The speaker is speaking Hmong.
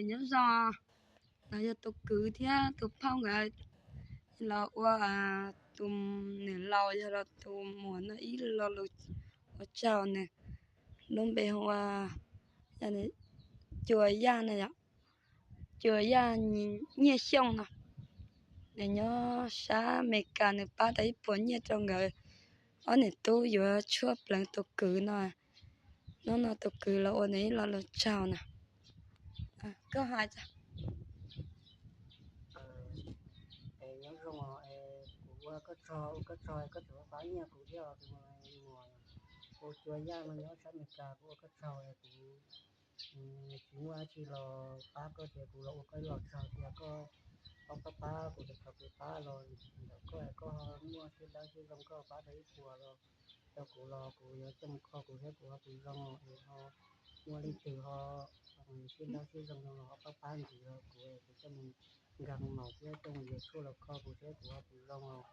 Nyob zoo, no yog tus kwv thiab tus phauj nkawd los ua tus niam laus yog los tus muam no ib lo lus ua tsaug nws. Lub npe hu ua Cua Yaj no yom, Cua Yaj Nyiaj Xyooj no. Nws nyob sab Amelikas, nws pab tau ib puas nyiaj rau nkawd ob niam tub yuav tshuaj pleev tus kwv no. Hnub no tus kwv los ua nws ib lo lus tsaug na. Koj hais. Es nyob zoo os, es kuv ua koj tsaug, ua koj tsaug koj tseem pab nyiaj kuv thiab os tus muam. Kuv Cua Yaj no nyob sab Amelikas, kuv ua koj tsaug es kuv tsis muaj dab tsi los pab koj ces kuv los ua koj ib lo tsaug tias koj pab pab kuv, thaum kuv pab los ntawm koj es koj ho muaj siab dawb siab zoo, koj pab tau ib puas los rau kuv los kuv yuav coj mus kho kuv thiab kuv ho puas zoo es ho muaj leej twg ho siab dawb siab zoo no los ho pab pab ntxiv los kuv es kuv coj mus nkag maum thiab coj mus yuav tshuaj los kho kuv thiab kuv ho puas zoo os.